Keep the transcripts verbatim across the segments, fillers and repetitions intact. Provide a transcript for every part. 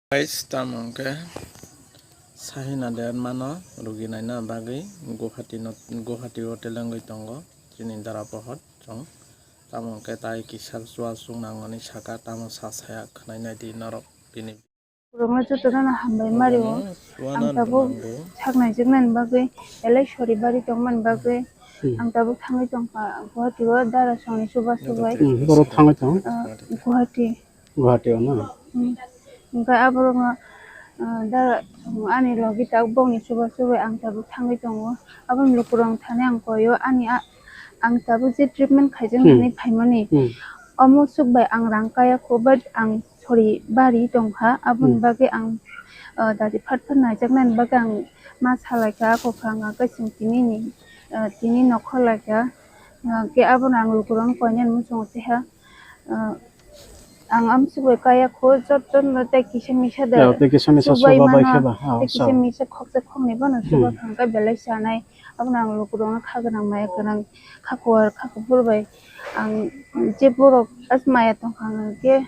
Guys, tamo hwnkhe Sahina Debbarma no rugi naina bagwi Guwahati no, Guwahati o telengwi tongo chini dara pohor chwng. Tamo hwnkhe tai kisa chuwal chuknang nani saka, tamo sa saya khwnai naidi norok bini. Borokno jotono hambai mario. Ang tabuk sak naijaknani bagwi, belai sori bari tongmani bagwi. Hmm. Ang tabuk thangwi tongkha Guwahati o dara songni chuba chubai. Hmm, borok thangwi tong? Ah, Guwahati. Guwahati o na? Hmm. Hwnkhe aborokno, ah, dara ani logi tabuk bongni chuba chubai ang tabuk thangwi tongo. Aboni lukurok thani ang koio ani a-, ang tabuk je treatment khaijak nani phaimani. Hmm. Omo swk bai ang rang kaya kho, but ang sori bari tongkha, aboni bagwi ang, ah, dati phat phat naijaknani bagwi ang ma salaikha, ako kha ang khe chwng tini ni, ah, tini nokho laikha, ah, khe abono ang lukurokno koinani muchungo teha, ah, ang amswk bai kaya kho, jotono tei kisa misa da. Tei kisa misa chubai chuba bai mano, khe ba, ah, tei kisa misa khoksa khoknwi bono chuba kha hwnkhe belai chanai, abono ang lukurokno kha gwnang maya gwnang, kha kuar kha kuphur bai ang je borok as maya tongkha hwnkhe.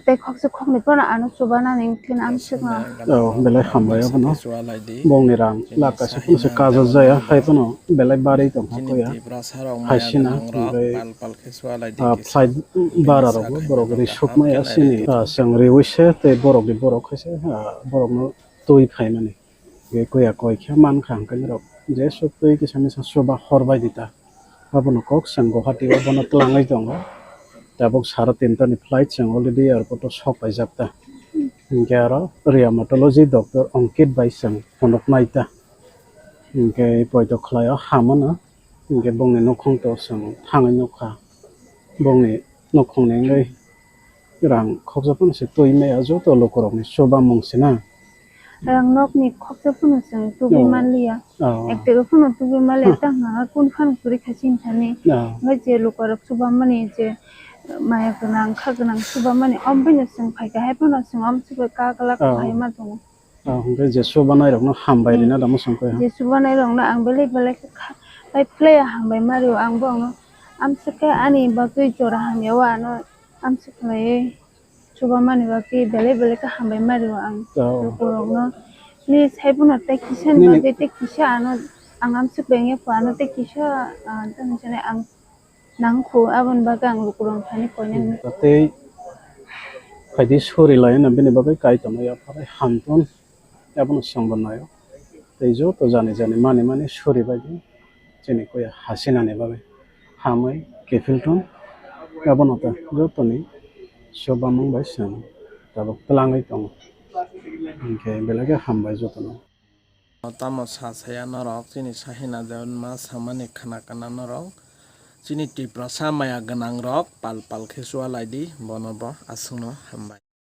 Tei khoksa khoknwi phano ano chubanani wngkhe ang swkno. Oh, belai hambai abono. Bongni rang lakh kaisa phano se kajak jaya, hai phano belai bari tongkha koya. Haisina, omohai, ah, flight bara rokbo borok risuk maya sini, ah, chwng riwi se tei borokni borok khaisa, ah, borokno twi phaimani. Hwnkhe koya koi khe mankha hwnkhe norok je suk twi kisa misa chuba hor bai di ta. Abono kok chwng Guwahati o bono twlangwi tongo. Tabuk sara tinta ni flight chwng already airport o sok paijak ta. Hwnkhe aro rheumatology doctor Ankit bai chwng phunuk nai ta. Hwnkhe poito khlai o hamano. Hwnkhe bongni nukhung to chwng thangwi nukha. Bongni nukhungni wngwi rang khoksa phano se twi maya, joto lukurokni chubamung se na. Rang nokni khoksa phano chwng tubui manliya. Oh. Ek tega phano tubui manliya, tang hwnka khe kun phano kwrwi kha chini thani. Oh. Hwnkhe je lukurok chubamani je maya gwnang, kha gwnang chubamani, omo baino chwng phaikha, hai phano chwng omo se bai kaglak khlai ma tongo. Ah, hwnkhe je chubanai rokno hambai rina da mwswng khe. Je chubanai rokno ang belai belai khe kha-, bai phlai hambai ma rio, ang bo ang amswk khe ani bagwi jora hamya o ano amswk khlaiwi chubamani bagwi belai belai khe hambai ma rio ang. Oh. Lukurokno. Please, hai bono tei kisa ni bagwi tei kisa ano ang amswk bengya pho ano tei kisa, ah, tamo sanai ang nangkhu, aboni bagwi ang lukurok thani koinani. Tei phaidi suri laina bini bagwi Kaitorno yapharwi hamtun, abono chwngbo naio. Tei joto jani jani mani mani suri baidi chini koya hasinani bagwi hamwi kiphiltun, abono ta jotoni chubamung bai chwng tabuk twlangwi tongo. Hinkhe belai khe hambai jotono. Tamo sa saya norok, chini Sahina Debbarma samani khna kana norok, chini Tiprasa maya gwnang rok pal pal khe chua lai di, bono bo aswkno hambai.